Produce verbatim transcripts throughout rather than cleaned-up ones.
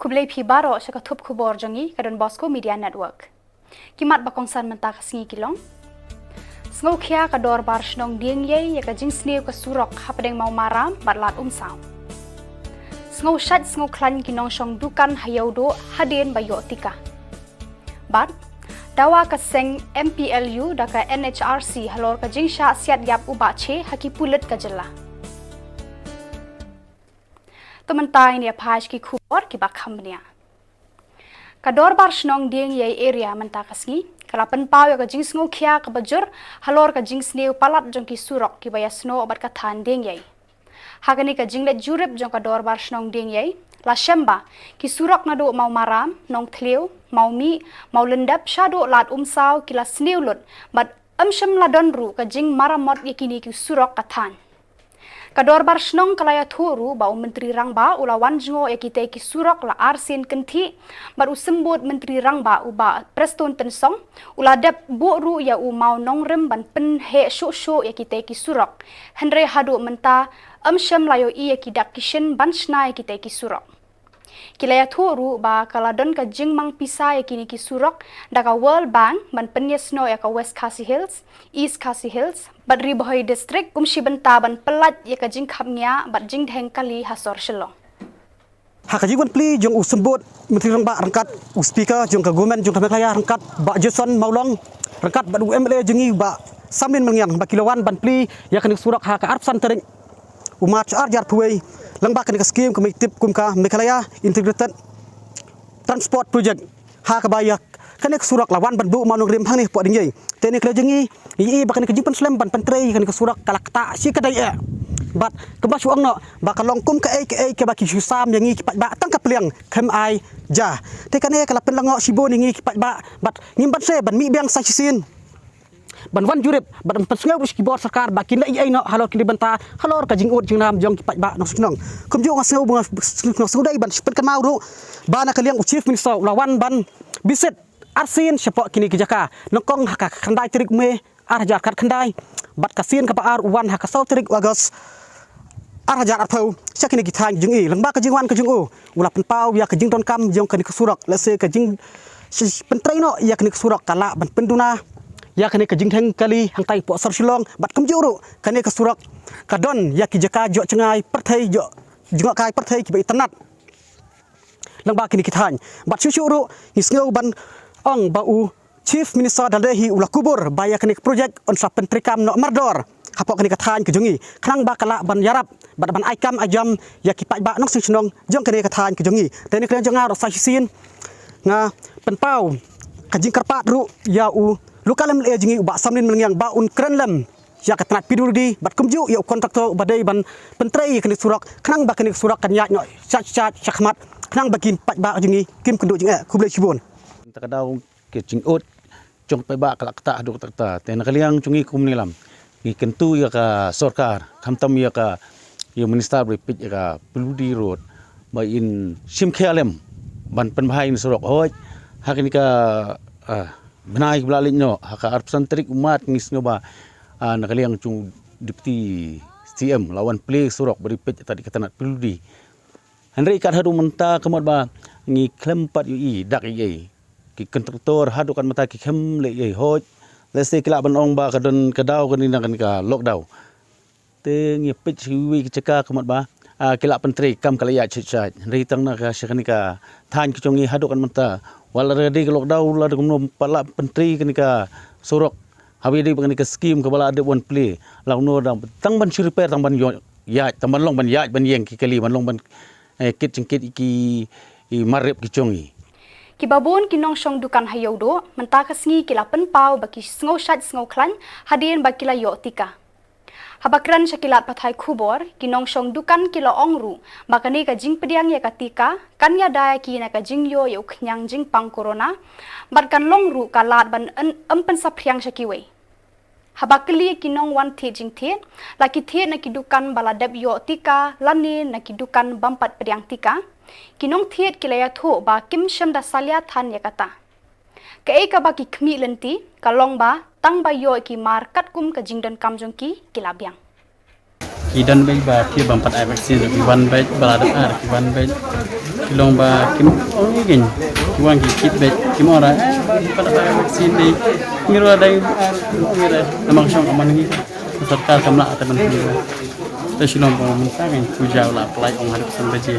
Khublei phi baroh sha ka thup khubor jong ngi ka Don Bosco Media Network. Ki mat ba kongsan mynta ka sngi ki long: Sngewkhia ka Dorbar Shnong Diengiei ïa ka jingsniew ka surok hapdeng Mawmaram bad Lad Umsaw. Sngewshait sngewkhlaiñ ki nongshong dukan ha Ïewduh hadien ba ïoh tika. Bad dawa ka seng M P L U da ka N H R C halor ka jingshah siat ïap u Bah Che ha ki pulit ka jylla. To mynta ngin ïa phai sha ki khubor kiba kham bniah. Ka Dorbar Shnong Diengiei Area mynta ka sngi ka la pynpaw ïa ka jingsngewkhia kaba jur halor ka jingsniew palat jong ki surok kiba ïasnoh bad ka thaiñ Diengiei. Ha kane ka jingleit jurip jong ka Dorbar Shnong Diengiei, la shem ba ki surok naduh Mawmaram, Nongthliew, Mawmih, Mawlyndep shaduh Lad Umsaw ki la sniew lut bad ym shym la don ruh ka jingmaramot ïa kine ki surok ka thaiñ. Ka Dorbar Shnong ka la ïathuh ruh ba u Myntri Rangbah u la wan jngoh ïa kitei ki surok la arsien kynthih bad u Symbud Myntri Rangbah u Bah Prestone Tynsong u la dep buh ruh ïa u mawnongrim ban pynheh shuh shuh ïa kitei ki surok. Hynrei haduh mynta ym shym la ïohi ïa ki dak ki shin ban shna ïa kitei ki surok. Ki la ïathuh ruh ba ka la don ka jingmang pisa ïa kine ki surok da ka World Bank ban pynïasnoh ïa ka West Khasi Hills, East Khasi Hills bad Ri Bhoi District kum shi bynta ban pyllait ïa ka jingkhapngiah bad jingdheng kali ha sor Shillong. Ha ka jingwan plie jong u Symbud Myntri Rangbah ryngkat u Speaker jong ka Government jong ka Meghalaya ryngkat Bah Jason Mawlong ryngkat bad u M L A jong ngi Bah Samlin Mylngiang ba ki la wan ban plie ïa kane ka surok ha ka arphew san tarik u March ar hajar arphew wei, lyngba kane ka skim kaba ngi tip kum ka Meghalaya Integrated Transport Project. Ha kaba ïa kane ka surok la wan ban buh mawnongrim hangne hapoh Diengiei. Te ne ka la jong ngi, ngi i ba kane ka jingpynslem ban pyntrei ïa kane ka surok ka la ktah shi kynta eh. Bad kumba shu ong noh ba ka long kum kaei kaei kaba ki shu sam ïa ngi ki paidbah tang ka pliang khlem ai ja. Te kane ka la pynlyngngoh shibun ïa ngi ki paidbah bad ngim banse ban mih biang sa shisien ban wan jurip bad ban pynsngew ruh sha ki bor sorkar ba kin leh ei ei noh halor kine ki bynta halor ka jingud jingnam jong ki paidbah nongshong shnong. Kumjuh nga sngew, nga sngew dei ban pynkynmaw ruh ba na ka liang u Chief Minister u la wan ban visit arsien shapoh kine ki jaka nyngkong ha ka khyndai tarik May ar hajar khatkhyndai bad ka sien kaba ar u wan ha ka saw tarik August ar hajar arphew sha kine ki thaiñ jong ngi. Lyngba ka jingwan ka jong u u la pynpaw ïa ka jingdonkam jong kane ka surok, lehse ka jing shi pyntrei noh ïa kane ka surok ka lah ban pynduna ïa kane ka jingdheng kali hangtai hapoh sor Shillong bad kumjuh ruh kane ka surok ka don ïa ki jaka jngoh jngai pyrthei, jngoh jngoh kai pyrthei kiba itynnad lyngba kine ki thaiñ. Bad shuh shuh ruh ngi sngew ban ong ba u Chief Minister da lade hi u la kubur ba ïa kane ka project un sa pyntreikam noh mardor hapoh kane ka thaiñ ka jong ngi khnang ba ka lah ban ïarap bad ban ai kam ai jam ïa ki paidbah nongshong shnong jong kane ka thaiñ ka jong ngi. Te ne ka liang jong nga ruh sa shisien nga pynpaw ka jingkyrpad ruh ïa u local M L A jong ngi u Bah Samlin Mylngiang ba un kren lem ïa ka tnat P W D bad kumjuh ïa u kontraktor uba dei ban pyntrei ïa kane ka surok khnang ba kane ka surok kan ïaid noh shait shait shakhmat khnang ba ki paidbah jong ngi kim kynduh jingeh. Khublei shibun. Te ka daw ka jingud jong ki paidbah ka la ktah haduh katta katta. Te na ka liang jong ngi kum nongïalam ngi kyntu ïa ka sorkar, khamtam ïa ka, ïa u minister ba peit ïa ka P W D road ba in shim khia lem ban pynbha ïa kane ka surok. Hooid, ha kane ka, ah, bnai ba la leit noh, ha ka arphew san tarik u March ngi sngew ba, ah, na ka liang jong u Deputy C M la wan plie surok ba peit ïa ka tnat P W D. Hynrei kat haduh mynta ka mut ba ngi khlem pat ïohi dak ei ei. Ki kontraktor haduh kat mynta ki khlem leh ei ei. Hooid, lehse ki lah ban ong ba ka don ka daw kane na kane ka lockdown. Te ngi peit sha kiwei ki jaka ka mut ba, ah, ki lah pyntreikam ka la ïaid shait shait. Hynrei tang na ka sha kane ka thaiñ ka jong ngi haduh kat mynta, wat la dei ka lockdown, la dei kumno pat la pyntrei kane ka surok. Haba ïadei bad kane ka skim kaba la dep wan plie, la kumno da tang ban shu repair, tang ban ïoh ïaid, tang ban long ban ïaid ban ïeng ki kali, ban long ban, eh, kit jingkit ïa ki, ïa ki mar rep ki jong ngi. Kiba bun ki nongshong dukan ha Ïewduh mynta ka sngi ki la pynpaw ba ki sngew shait sngew khlaiñ hadien ba ki la ïoh tika. Haba kren sha ki lad pathai khubor, ki nongshong dukan ki la ong ruh ba kane ka jingpdiang ïa ka tika kan ïada ïa ki na ka jingïoh ïa u khñiang jingpang corona bad kan long ruh ka lad ban ym, ym pynsaphriang sha kiwei. Haba kylli ïa ki nongwan thied jingthied, la ki thied na ki dukan ba la dep ïoh tika lane na ki dukan bym pat pdiang tika, ki nongthied ki la ïathuh ba kim shym da salia than ïa kata. Kaei kaba ki khmih lynti ka long ba tang ba ïoh ïa ki mar katkum ka jingdonkam jong ki, ki la biang. Ki don beit ba ki bym pat ai vaccine, ki wan beit ba la dep ar, ki wan beit. Ki long ba kim ong ïa ki, ki wan ki kit beit, kim ong ra, eh, ba ki pat ai vaccine dei. Ngi ruh dang ar, ngi ruh namar shong ka man ngi. Sorkar kam lah te ban ngi ruh. Te shi long ba mynta ngi puja la apply ong haduh san baje.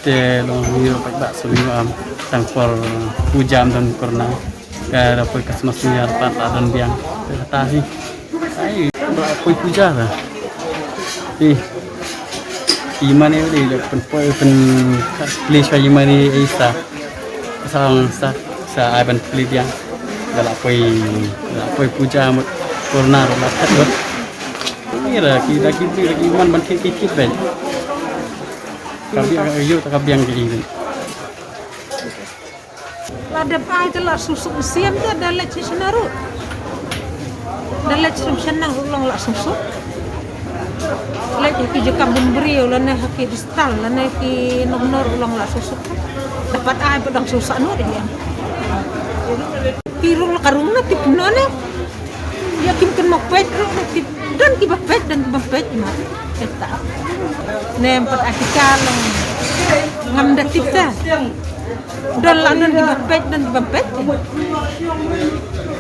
Te long ngi ruh pat ba shu ngi am tang por puja am don corona. Ka da poi ka sma senior pat la don biang. Te kata hi. Ai, ba poi puja la. Hi. I mane uli le pen poi pen pli shwa i mane i sa. Sa sa sa ai ban pli biang. Da la poi la poi puja mut corona la khat mut. Ni la ki da ki pli la ki man ban ki ki ki ben. Ka biang ka yu ta ka biang ki ben. La dep ai te la suk suk siam te da leit shisha ruh. Da leit shisha ruh long la suk suk. Leit ha ki jaka bun briew lane ha ki distal lane ki nong nor long la suk suk. Da pat ai ba dang suk sa no de. Ki rung la ka rung na tip no ne. Ïa kim kynmaw peit ruh na tip. Don kiba peit, don kiba peit ma. Peit ta. Ne em pat ai ki ka long. Ngam da tip ta. Don la don kiba peit, don kiba peit.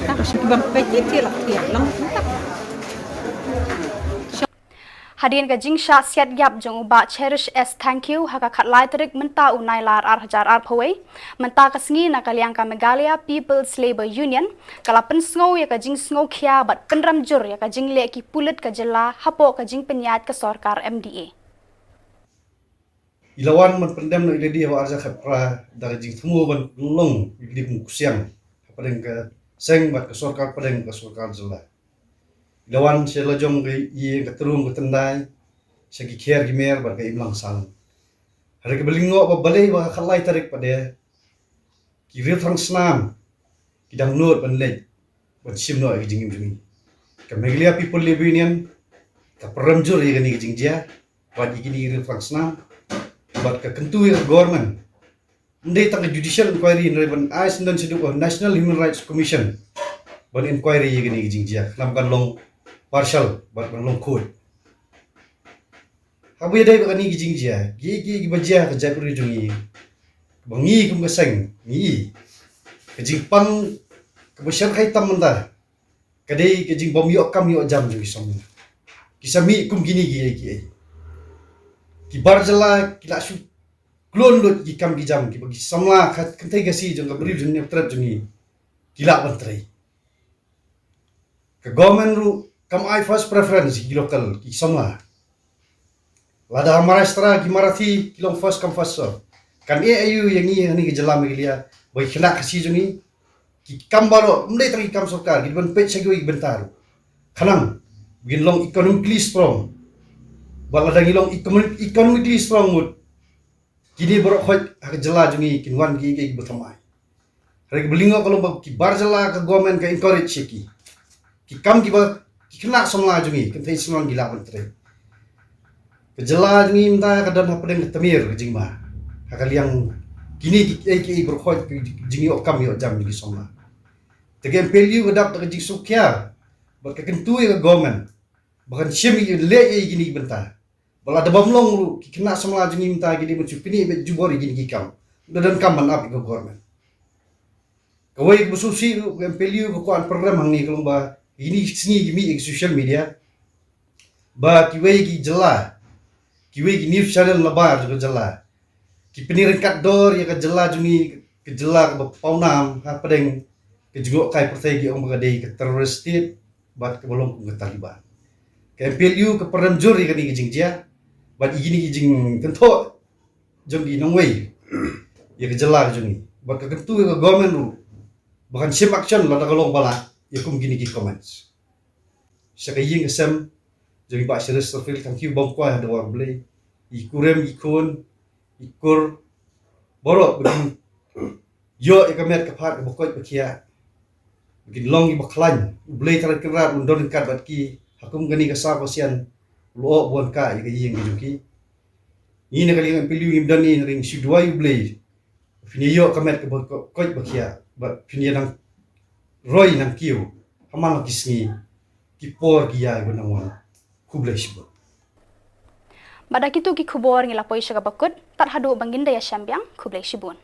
Ta ka shu kiba peit ki ti la ki long. Hadien ka jingshah siat ïap jong u Bah Cherish S Thangkhiew ha ka khatlai tarik mynta u Nailar ar hajar arphew wei, mynta ka sngi na ka liang ka Meghalaya People's Labour Union ka la pynsngew ïa ka jingsngewkhia bad pynrem jur ïa ka jingleh ki pulit ka jylla hapoh ka jingpynïaid ka sorkar M D A. I la wan ban pyndem noh ïa lade ha u ar hajar khatphra da ka jingthmu ban long ïa lade kum u ksiang hapdeng ka seng bad ka sorkar pdeng ka sorkar jylla. I la wan sha la jong ka ïing ka trung ka tyndai sha ki kher ki mer bad ka imlang sahlang. Hynrei kaba lyngngoh ba balei ba ha ka khatlai tarik pat de ki riewthrang snam ki dang nud ban leit ban shim noh ïa ka jingim jong ngi. Ka Meghalaya People Labour Union ka pynrem jur ïa kane ka jingjia bad ïa kine ki riewthrang snam bad ka kyntu ïa ka government ym dei tang ka judicial inquiry hynrei ban ai syndon shaduh ka National Human Rights Commission ban inquiry ïa kane ka jingjia khnang ba kan long partial bad ban long khuid. Haba ïadei bad kane ka jingjia kiei kiei kiba jia ha ka jaitbynriew jong ngi ba ngi kum ka seng ngi ka jingpang kaba shyrkhei tam mynta ka dei ka jingbym ïoh kam ïoh jam jong ki samla. Ki sa mih kum kine kiei kiei ki bar jylla ki la shu kloi lut ki kam ki jam kiba ki samla ka kynthei ka si jong ka briew jong ngi ka trep jong ngi ki lah ban trei. Ka government ruh kam ai first preference ïa ki local ki samla. Lada ha Maharashtra ki Marathi ki long first come first serve. Kan ïa aïu ïa ngi ha kane ka jylla Meghalaya ba ki khynnah Khasi jong ngi ki kam baroh ym dei tang ki kam sorkar ki dei ban peit sha kiwei ki bynta ruh khnang ba kin long economically strong. Bad lada ngi long economically strong mut kine baroh khoit ha ka jylla jong ngi kin wan kiei kiei kiba thymmai. Hynrei kaba lyngngoh ka long ba ki bar jylla ka government ka encourage ïa ki. Ki kam kiba ki khynnah samla jong ngi kynthei samla ki lah ban trei. Ka jylla jong ngi mynta ka don hapdeng ka tmier ka jingma ha ka liang kine kiei kiei baroh khoit ka jingïoh kam ïoh jam jong ki samla. Te ka MPLU ka dap da ka jingsngewkhia bad ka kyntu ïa ka government ba kan shim ïa leh ïa kine ki bynta. Ba lada bym long ruh ki khynnah samla jong ngi mynta ki dei ban shu pyni bad jubor ïa kine ki kam. Da donkam ban ap ïa ka government. Kawei kaba sngewsih ruh ka MPLU ka kwah pynrem hangne ka long ba ïa kine ki sngi ki mih ïa ki social media ba kiwei ki jylla kiwei ki news channel nabar jong ka jylla ki pyni ryngkat dor ïa ka jylla jong ngi ka jylla kaba pawnam hapdeng ka jngohkai pyrthei ki ong ba ka dei ka terrorist state bad kaba long kum ka Taliban. Ka MPLU ka pynrem jur ïa kane ka jingjia bad ïa kine ki jingkynthoh jong ki nongwei ïa ka jylla ka jong ngi bad ka kyntu ïa ka government ruh ba kan shim action lada ka long ba lah ïa kum kine ki comments. Sha ka ïing ka sem jong i Bah Cherish Thangkhiew bam kwai ha dawar Blei, i kurim i khun i kur baroh ba kin ïoh ïa ka met ka phad kaba koit ba khiah. Ba kin long kiba khlaiñ. U Blei Trai Kynrad un don ryngkat bad ki ha kum kane ka saw ka sian u la ong ba un kah ïa ka ïing ka jong ki. Ngi na ka liang MPLU ngim don ei hynrei ngi shu duwai U Blei ba phin ïa ïoh ka met kaba koit ba khiah bad phin ïa nang roi nang kiew ha man la ki sngi ki por ki ïaid ba nang wan. Khublei shibun. Bad da kito ki khubor ngi la poi sha kaba kut, tad haduh ban ngin da ïashem biang, khublei shibun.